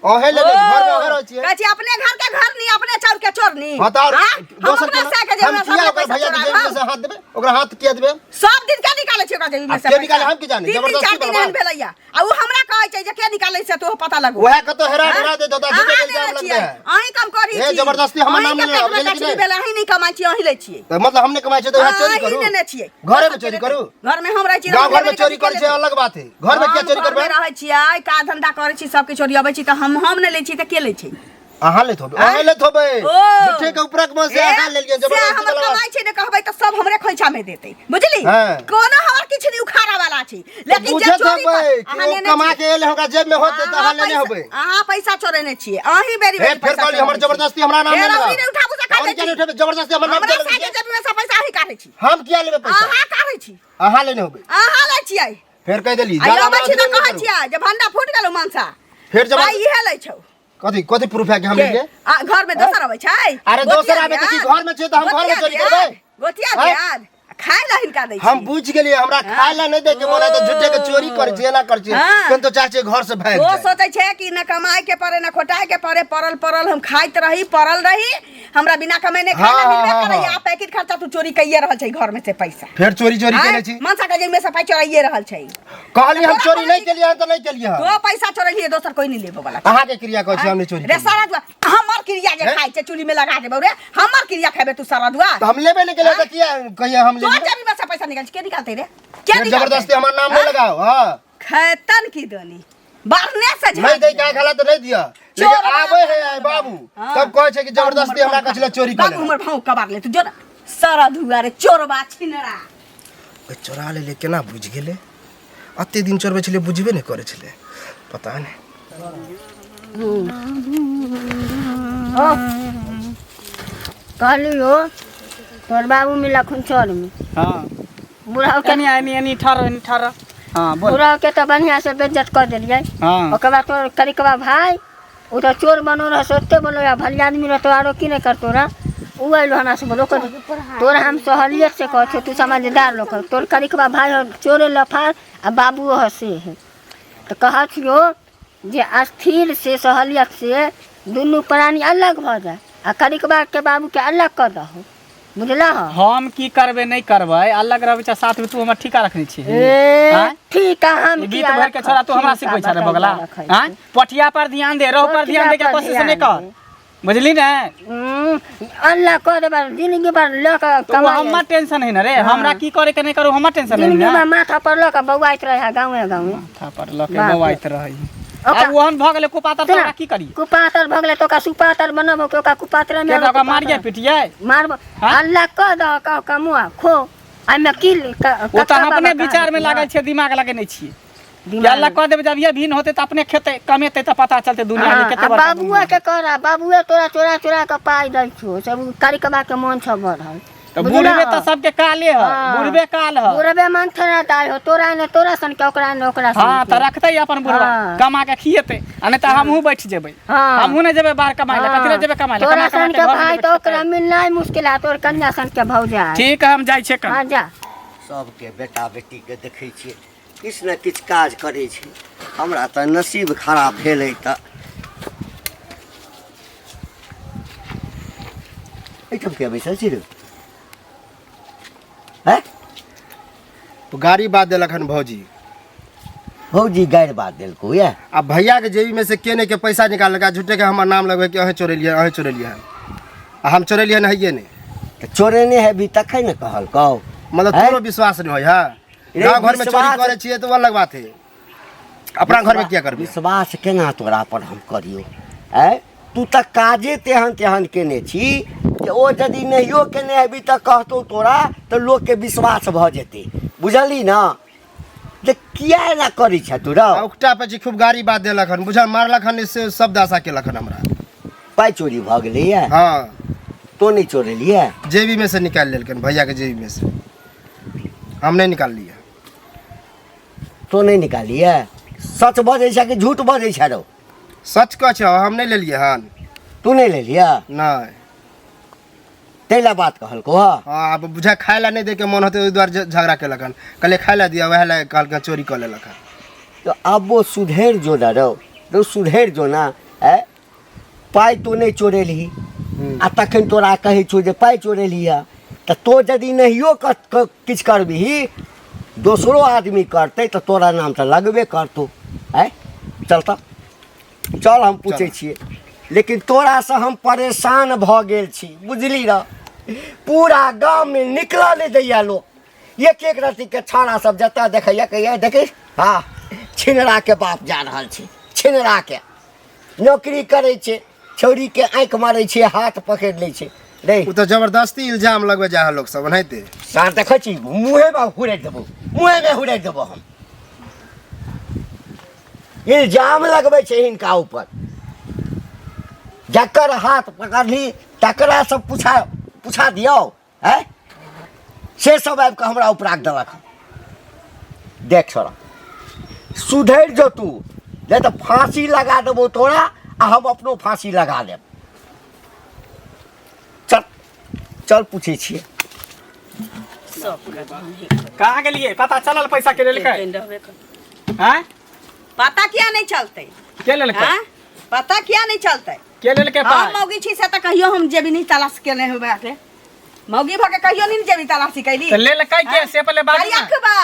अहें लेने, घर में अहें रहै छियै। कहै छी अपने घर के घर नी, अपने चाउर के चोरनी। हाँ तऽ और आँय? हम दोसर अपना के साह के जेबी हम में से किया अपने ओकर पैसा भैया के चोराएब जेबी में हम? से हाथ देबै? ओकरा हाथ किया देबै? सब दिन के निकालै छै ओकरा जेबी में आ से के पैसा। निकाले हम की जानी? तीन दिन जबरदस्ती चार दिन वाला एहन बात। भेलैया आ उ हमरा कहै छै जे के निकालै से तो पता लगो। वएह कतौ हेरा हेरा दे दो, झूठे के इल्जाम अहाँ लगबै छियै है। अहीं कम करी ए, छी। जबरदस्ती हमर अहीं नाम के लेने पेट में लेकिन कचरी नहि। भेल, अहीं नहि कमाइ छी, अहीं लै छियै। तऽ मतलब हम नहि कमाइ छियै तऽ वएह चोरी अहीं करू? नेने छियै। घरे में चोरी करू? घर में हम रहै छी। गाँव घर में चोरी करै छै अलग बात है, घर में किया चोरी घर में करबै? रहै छियै, काज धंधा करै छी, सब किछु ओरियाबै छी, तऽ हम नहि लै छी तऽ के लै छै? अहाँ लेत होबै, अहाँ लेत होबै। ओ। झूठे के ऊपरक मन से ए, अहाँ लेलियै से जबरदस्ती हमर वाला बात। कमाइ छै ने कहबै तऽ सब हमरे खोइछा में देतै, बुझली? हाँ। कोनो हमर किछु नहि उखाड़ा वाला छै, लेकिन जे बुझत चोरी होबै कर- कि अहाँ ओ लेने कमा छियै। के एले, ओकरा जेब में होतै तऽ अहाँ लेने पैसा- होबै। अहाँ पैसा चोरेने छियै, अहीं बेरी हे बेरी फेर पैसा कहली हमर चोरेने छियै। जबरदस्ती हमरा नाम हे, नहि रौनी नहि उठाबू से और काटै किया छी। नहि उठेबै? जबरदस्ती हमर नाम हमरा चलबै साइकिल छियै? जेबी में से पैसा अहीं काटै छी। हम किया लेबै पैसा? अहाँ काटै छी। अहाँ लेने होबै। अहाँ लै छियै। फेर कहि देली आ ज्यादा अबै छी हमरा तऽ कहै करू। छियै जे भंडा फूटि गेलौ मनसा फेर जबर पाइ इहे लै छौ। कथी कथी प्रूफ है कि हम के? लेलिए? आ घर में दोसर अबै छै? अरे दोसर गोतिया आबै तऽ की दियाद? घर में छियै तऽ हम घर में गोतिया चोरी दियाद? करबै? गोतिया आँय? दियाद? खाय ला हिनका दै हम छी। बुझि गेलियै, हमरा खाय ला नहि दै के मन है तऽ झूठे के चोरी करै छियै, एना करै छियै। हाँ। केन तो चाहै छियै घर से भागि ओ जाय। सोचै छै कि न कमाए के पड़े न खोटाए के पड़े, पड़ल पड़ल हम खाइत रही, पड़ल रही, हमरा बिना कमेने खाय ला हाँ, मिलबे हाँ, करैया। हाँ। आ पैकेट खर्चा तू चोरी कइए रहल छै घर में से पैसा। फेर चोरी चोरी आँय? केने छी। मनसा के जेब में से पाइ चोराइए रहल छै। कहली हम तोरा चोरी कोनो नहि केलियै हन तऽ नहि केलियै हन। तो पैसा चोरेलियै, दोसर कोई नहीं लेबो वाला। अहाँके क्रिया कहै छी हम नहि चोरी रे केलियै। सारा दुआ हमर क्रिया जे हैं? खाइ छै चूल्ही में लगा देबौ रे, हमर क्रिया खेबे तू सारा दुआ। तऽ हम लेबे नहि केलियै तऽ किया कहियै हम तोर लेलियै? जेबी में से पैसा निकाल के निकालते रे, के फेर निकालते? जबरदस्ती हमर नाम नहि हाँ? लगाओ। हाँ। खैतन की दनी बारने से झाड़ नहीं दे देबै। काय खाला तऽ नहीं दिया, चोर लेकिन आबै बाबू है आइ बाबू हाँ। तब कहै छै कि जबरदस्ती हमरा कहै छलै चोरी बाबू कऽ हमर भाव कबार ले तू जो ना सारा धुआ रे चोरबा छिनरा। ले। चोरा लेले केना बुझि गेलै? एते दिन चोरबै छलै बुझबे नहि करै छलै, पता नहि। ओ कहलियो तोर बाबू मिलखुन चोर में। हाँ। बुढ़ाओ के एनी एनी एनी ठहर, एनी ठहर। हाँ बोल। बुढ़ाओ के तो बढ़िया से बेइज्जत कर देलियै। हाँ। ओकर बाद तोर करिकवा भाई ओ तो चोर बनो रह सोचते बोलो या भली आदमी रह तो आरो की नहीं करतो रह। उ आइलो हमरा से बोलो कर तोर हम सहलियत से कहै छियौ, तू समझदार लोक हो। तोर करिकवा भाई हो चोरे लफार आ बाबूओ हो से है। तऽ कहै छियौ जे अस्थिर से सहलियत से दुनू प्राणी अलग भऽ जाय आ करिकवा के बाबू के अलग कऽ दहो, बुझलह? हम की करबै नहि करबै, अलग रहबै चाहे साथ में, तू हमर ठीका रखने छी। ए आँय? ठीक है, हम ई किया बीत भर के रखब? छोड़ा तू हमरा ठीका सिखबै छह रे बतैया बगला। रखै आँय? छी। पठिया पर ध्यान दे, रोहु पर ध्यान दे के पठिया पर कोशिश नहि ध्यान कर, दे। बुझली ने? अल्लाह कह देबा जिंदगी भर लऽ कऽ तो वो कमाइ हमर टेंशन है ना रे, हमरा की करे के नहि करू हमर टेंशन है जिंदगी ना। भर माथा पर लऽ कऽ बौआइत रहै है गाँवे गाँवे। माथा पर लऽ के बाप रे। बौआइत रहै। ओकरा आब ओहन भऽ गेलै कुपातर तऽ ओकरा की करियै? कुपातर भऽ गेलै तऽ ओकरा सुपातर बनबो कि ओकरा कुपातरे में के ओकरा मारियै पिटियै? मारबो। हाँ? अल्लाह कह दह कह कमुआ खो एहिमे की ओ तऽ कक्का हम अपने बाबा विचार में कहाँ लागल छियै, दिमाग लगेने छियै। दिमाग अल्लाह कह देबै जब ये भिन्न होतै तऽ अपने खेतै कमेतै तऽ पता चलतै दुनिया में हाँ, कते आ बड़का बाबुआ दुनिया। के कर बाबुए तोरा चोरा चोरा के पाइ दै छौ, सब करिकबा के मन छौ बढ़ल। तऽ बुझलह? बुढ़बे तऽ सबके काले है, हाँ। बुढ़बे काल है। बुढ़बे मन थोड़ा दाइ हो, तोरा ने तोरा सन के ओकरा ने ओकरा सन हाँ के। तऽ रखतै अपन बुढ़बा हाँ। कमा के खिएतै, आ नहि तऽ हमहूँ बैठ जेबै। हाँ। हमहूँ नहि जेबै बाहर कमाइ लए, कथी लए जेबै कमाइ लए? तोरा कमा कमा सन के के घरमे भाई बैठ तऽ ओकरा जेतै। मिलनाइ मुश्किल है, तोर कन्या सन के भौजाइ। ठीक है, हम जाइ छियै कन। हाँ जा। सबके बेटा बेटीके देखै छियै किछु ने किछु काज करै छै, हमरा तऽ नसीब खराब भेल अइ। तऽ एहिठाम किया बैसल छी रे? हैं? गाड़ी बात देलक हन भौजी। भौजी गारि बात देलकौ ये? आ भैया के जेबी में से के नहि के पैसा निकाललक, झूठे के हमर नाम लगबै कि अहें चोरेलियै, अहें चोरेलियै हन, आ हम चोरेलियै हन हइये नहि। तऽ चोरेने हेबी तखन ने कहलकौ। मतलब हैं? तोरो विश्वास नहि होइ है? रे गाँव घर में चोरी विश्वास- करै छियै तऽ ओ अलग बात है, अपना घर में किया करबै? विश्वास केना तोरा पर हम करियौ? आँय, तू तऽ काजे तेहन तेहन केने छी जे ओ यदि नहियो केने हेबी तऽ कहतौ तोरा तऽ लोकके विश्वास भऽ जेतै, बुझलही ने? जे किया एना करै छह तू रौ? आ उकटा पे छी खूब गाड़ी बात देलक हन, बुझल मारलक हन, से सब दशा केलक हन हमरा। पाइ चोरी भऽ गेलैए? हाँ। तो नहि चोरेलियै? जेबी में से निकालि लेलकन भैया के जेबी में से, हम नहि निकाललियै। तो नहि निकालियै? सच बजै छै कि झूठ बजै छै रौ? सच कहै छौ, हम नहि लेलियै हन। तू नहि लेलियै? नहि। ताहि लए बात कहलकौ हँ? हाँ, आब बुझा खाय लए नहि दैके मन होतै ओहि दुआरे झगड़ा केलक हन, कहलियै खाय लए दिअ, वएह लए कहलकै चोरी कऽ लेलक हन। तऽ आबो सुधरि जो ने रौ, रौ सुधरि जो ने। आँय, पाइ तू नहि चोरेलही आ तखन तोरा कहै छौ जे पाइ चोरेलही हँ, तऽ तो यदि नहियो किछु करबिही दोसरो आदमी करतै तऽ तोरा नाम तऽ लगबे करतौ। आँय, चल तऽ चल, हम पूछै छियै। लेकिन तोरासँ हम परेशान भऽ गेल छी, बुझली र? पूरा गाममे निकलऽ नहि दैया लोक, एक एक रत्तीके छाड़ा सब जतऽ देखैया कहैया देखै हँ छिनराके बाप जा रहल छै, छिनराके नौकरी करै छै, छौड़ीके आँखि मारै छै, हाथ पकड़ि लै छै रे। ओ तऽ जबरदस्ती इल्जाम लगबै जा है लोक सब ओनाहिते। सार देखै छी मुँहेमे हुरैक देबौ, मुँहेमे हुरैक देबौ हम। इल्जाम लगबै छै हिनका ऊपर, जकर हाथ पकड़ली तकरा सब पूछा पूछा दियौ। आँय, से सब आबि कऽ हमरा उपराग देलक हन। देख छोड़ा, सुधरि जो तू, नहि तऽ फाँसी लगा देबौ तोरा आ हम अपनो फांसी लगा लेब। चल चल पूछै छियै। कहाँ गेलिए पता चलल पैसा के लेलकै? हैं? पता किया नहीं चलते? के लेलकै? हाँ? पता किया नहीं चलते? के लेलकै हम पाइ? मौगी छी से तऽ कहियो हम जेबी नहीं तलाश केने होबे के। मौगी भऽ के कहियो नहीं जेबी तलाशी कैली। तऽ लेलकै के से पहिले बाजू ना। अरे बा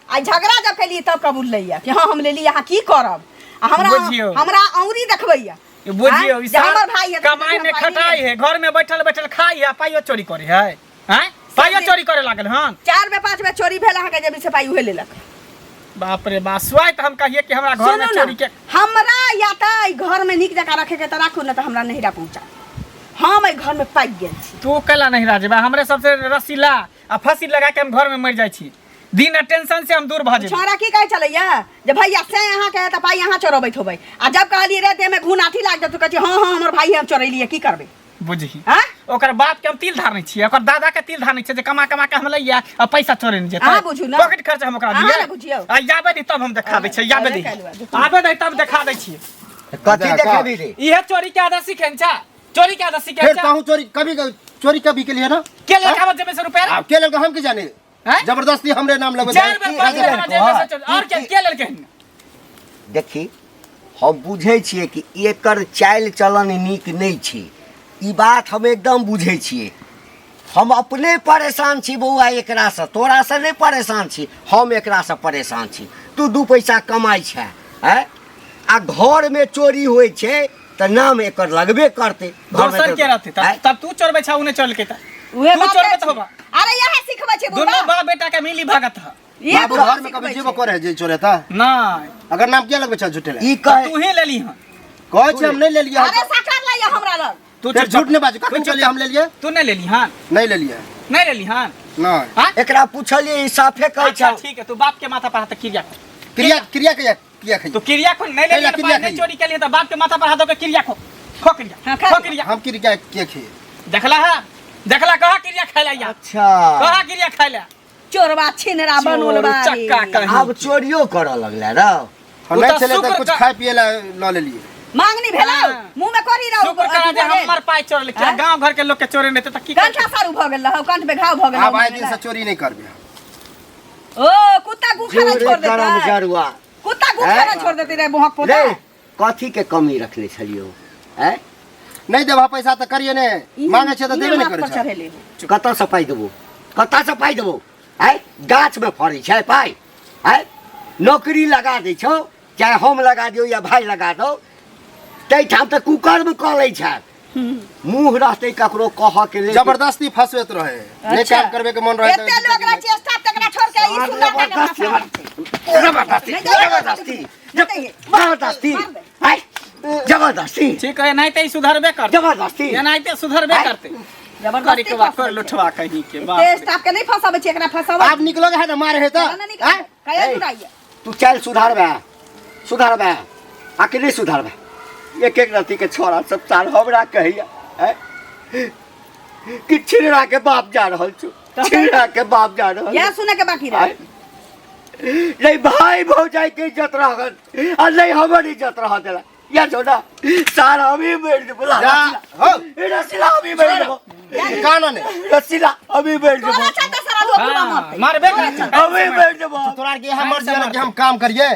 आ झगड़ा जब कैली तब कबूल लैया कि हाँ हम लेली, यहाँ की करब? आ हमरा बुझियौ। हमरा औरी देखबैया। ई बुझियौ, आँय? ई जे हमर भाई है तऽ कमाई में हम पाइ नहीं खटाई है, घर में बैठल बैठल खाई है, पाइयो चोरी करे है। हैं? पाइयो चोरी करे लागल हन। 4 बेर 5 बेर चोरी भेल अहाँके जेबी से पाइ उहे लेलक। बाप रे बाप, सुआइ तऽ हम कहिए कि हमरा घर में सुनू ना, चोरी के हमरा या तऽ एहि घर में नीक जकाँ रखे के तऽ राखू, नहि तऽ हमरा नहिरा पहुँचा। हम एहि घर में पाकि गेल छी। तू कैला नहिरा जेबा? हमरे सबसे रस्सी ला आ फांसी लगा के हम घर में मर जाइ छी। दिन आ टेंशन से हम दूर भऽ जेबै। छोरा की कहै छलैया जे भैया से अहाँके तऽ पाइ अहाँ चोरबैत होबै, आ जब कहलियै रे देह में घून आठी लागि जेतौ, कहै छै हँ हँ हमर भाई हम चोरेलियै, की करबै? बुझही आँय? ओकर बाप के हम तिल धारने छियै, ओकर दादा के तिल धारने छियै जे कमा कमा के हम लैया आ पैसा चोरे नहीं जेतै। अहाँ बुझू ना। पॉकेट खर्चा हम ओकरा अहाँ दियै। ने बुझियौ। आ आबे दी तब हम देखा दै छियै, आबे दी। अरे काल्हि आबे दी तब देखा दै छियै। कथी जा, देखेबी रे? इहे चोरी के आदत सीखेन छा, चोरी के आदत सीखेन फिर छा। कहूँ चोरी कभी चोरी कभी के लिए ना? के लड़का बच्चे में से रुपया रे? आप के लड़का हम की जाने? हैं? जबरदस्ती हमरे नाम लगबे। चार बेर पांच बेर हमरा जेब में से चोरी और के के लड़के हन? देखी, हम बुझै छियै कि एकर चालि चलन नीक नहि छै, ई बात हम एकदम बुझै छियै। हम अपने परेशान छी बौआ एकरासँ, तोरासँ नहि परेशान छी, हम एकरासँ परेशान छी। तू 2 पैसा कमाइ छै आँय, आ घरमे चोरी होइ छै तऽ नाम एकर लगबे करतै। घरमे दोसर के रहतै आँय? तब तू चोरबै छा, उ नहि चोरलकै तऽ उहे तू बात चोरबै छै। तऽ होबा। अरे इएह सिखबै छै दुनू बुढ़बा। बाप बेटा के मिली भगत ह। इएह बाबू बुढ़बा घर में कभी सिखबै जेबो छै। करे जे चोरे था? नहि। अगर नाम किया लगबै छ झूठे ले? ई कहे तू ही लेली हन। कहै छै हम नहि लेलियै। अरे साकार लैया हमरा लग। तू फिर चुप झूठ नहीं बाजू, कखन तू चुप चलिए हम लेलियै? तू नहीं लेली हन? नहीं लेलियै। नहीं लेली हन? नहीं। हाँ? एकरा पूछलियै, ई साफे कहै अच्छा छै। ठीक है, तू बाप के माथा पर हाथ क्रिया खो। क्रिया क्रिया के क्रिया खाइए। तू क्रिया खो, नहीं लेली पहला हन, क्रिया नहीं खाइए। चोरी केली त बाप के माथा पर हाथ दऽ के क्रिया खो। खो क्रिया। हाँ, खा खो लिअ। क्रिया। हम क्रिया के खाइए। देखला है? देखला कहा क्रिया खाइला या? अच्छा। कहा क्रिया खाइला? चोरबा छिनरा बनोलबा रे। चक्का कहीं। आब चोरियो करऽ लगले रौ। हम उ नहीं तऽ छलै तऽ शुक्र कुछ कर- खाय पिए ला लऽ लेलियै। मांगनी भेलौ हाँ। मुंह में करी रहौ। शुक्र करा जे हमर पाइ चोरल किया आँय? गांव घर के लोग के चोरे नहीं त की कंठा सारू भऽ गेल रहौ, कंठ पे घाव भऽ गेल आब रहौ। आइ दिन से चोरी नहीं करबै। ओ कुत्ता गू खाना जोरे छोड़ करम देतै। जरुआ। कुत्ता गू आँय? खाना छोड़ देतै रे मोहक पोता। रे कथी के कमी रखने छलियौ? आँय? नहीं देबह पैसा तऽ करिए ने, मांगे छै तऽ देबे नहीं करै छै। चढ़ेले हो। कतऽ से पाइ देबौ? कतऽ से पाइ देबौ? आँय, गाछमे फड़ै छै पाइ? आँय, नौकरी लगा दै छौ, चाहे हम लगा दियौ या भाय लगा दौ, ताहिठाम तऽ कुकर्म कऽ लै छै। मुँह रहतै ककरो कहऽ के लेल। जबरदस्ती फंसबैत रहे, नहीं अच्छा। काम करबे के मन रहे एते लोग रहे चेष्टा तकरा छोड़ के ई सुंदर का जबरदस्ती फंसा जबरदस्ती नहीं जाइए, जबरदस्ती नहीं जाइए। जबरदस्ती मार दे। आँय, जबरदस्ती। ठीक है, एनाहिते ई सुधरबे करतै। जबरदस्ती। एनाहिते सुधरबे आँय? करतै। जबरदस्ती करी के बात फंसबै कर छै। लुठवा कहीं के बाप एते रे। स्टाफ के नहीं फंसाबै छै, एकरा फंसाबै। आब निकलोगे है ना मारे है तऽ? ना निकल। आँय? कया ए। जुड़ाइए। तू चल सुधारबे, सुधारबे आ कि नहीं सुधारबे? एक एक रति के छोरा सब साल हमरा कहैया आँय? कि छिनरा के बाप जा रहल छौ, छिनरा के बाप जा रहल। इएह सुने के बाकी रहे। आँय? नहीं भाई भौजाई के इज्जत रहल आ नहीं हमर इज्जत रह देला। या छौ ना सार अभी मरि जेबो। जा, हो। रसीला अभी मरि जेबो। कान ने। रसीला अभी मरि जेबो। तोरा चलते सारा लोग पूरा हाँ, मरतै। मारबे करतै। अभी मरि जेबो। तोरा के यहाँ मर्जी है कि हम काम करिए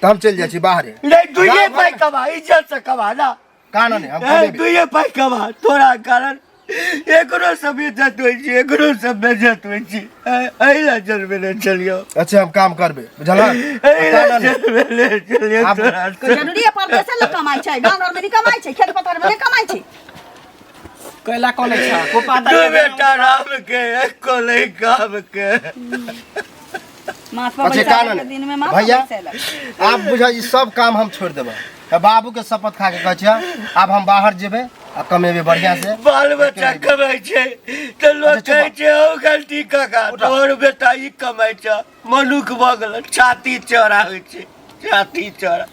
तऽ हम चलि जाइ छी बाहरे। नहीं दुइये गाँव पाइ घरमे- कमा, इज्जत से कमा ना। कान ने हम ए, कमेबै। दुइये पाइ कमा, तोरा कारण एकरो सब इज्जत होइ छै, एकरो सब बेइज्जत होइ छै। एहि ला जन्मेने छलियौ। अच्छा हम काम करबै, बुझल? एहि ला जन्मेने छलियौ आब- तोरा से। जरूरी है परदेसे लोग कमाइ छै, गाँव घर में नहीं कमाइ छै, खेत पथार में नहीं कमाइ छै। कैला कॉलेज छ कोपा दू बेटा राम के, एको नहि काम के। माथ पर अच्छा बैसा कान के ने दिन में माथ पर भैया बैसेलक। आप बुझा ई सब काम हम छोड़ देबै। तऽ बाबू के शपथ खा के कहै छियै आब हम बाहर जेबै आ कमेबै बढ़िया से। बाल बच्चा कमाइ छै तऽ लोक अच्छा, चुप कहै छै हौ गलती काका तोहर बेटा ई कमाइ छै, मनुख भऽ गेल, छाती चौड़ा होइ छै, छाती चौड़ा।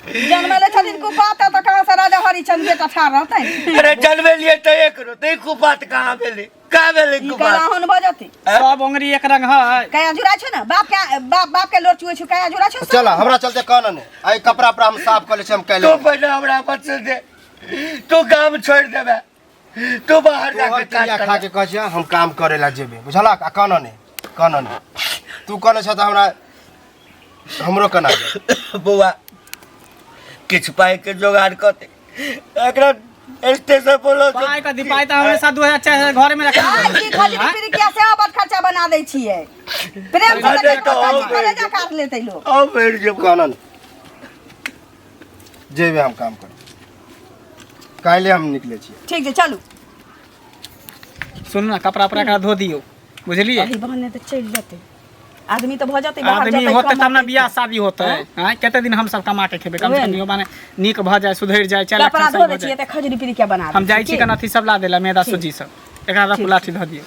जन्मले छथिन कुपाता तऽ कहाँ से राजा हरिचंद्र के बेटा ठाढ़ रहतै। अरे जन्मे लिए तऽ एक रो तऽ खूब बात कहाँ भेलै, कहाँ भेलै? ई खूब कला बात होन भऽ जेतै। सब ओंगरी एक रंग है। कया जुड़ा छौ ने बाप के, बाप बाप के लोर चुए छौ, कया जुड़ा छौ। चल, हमरा चलते कहना नहि। आइ कपड़ा उपड़ा हम साफ कऽ लै छी, हम काल्हि तू पहिले हमरा बच्चे दे, तू काम छोड़ि देबे, तू बाहर तोहर जाके क्रिया काज खा के कहै छियै, हम काम करे ला जेबे, बुझलक? आ कहना नहि, कहना नहि। तू कहने छ तऽ हमरा हमरो केना जाय? कर। बौआ, किछु पाइके जोगाड़ कऽ दे एकरा, स्टेशन पर लऽ जो। पाइ कथी? पाइ तऽ हमेशा 2000 4000 घरे में रखने आइ की खजरी पिरिकिया से बड़ खर्चा बना दै छियै प्रेम से। अरे तऽ तऽ करै हो करेजा काट लेतै लोग। आउ बैठ जेबो। कहना नहि, जेबे हम काम करे, काल्हि हम निकलै छियै। ठीक छै, चलू। सुनू ने, कपड़ा उपड़ा एकरा धो दियौ, बुझलियै? अही बहाने तऽ चलि जेतै आदमी, तऽ भऽ जेतै बाहर आदमी जेतै, होतै तब ने कमतै। बियाह शादी होतै। आँय, कते दिन हमसब कमा के खेबै? कम से उहे कम ने। इहो माने नीक भऽ जाय, सुधरि जाय, चल कपड़ा सही धो भऽ दै जाय। छियै तऽ खजरी पिरिकिया बना हम दै जाइ छी छियै। कन अथी सब ला देला, मैदा सूजी सब। एकरा रखू, लाठी धऽ दियौ।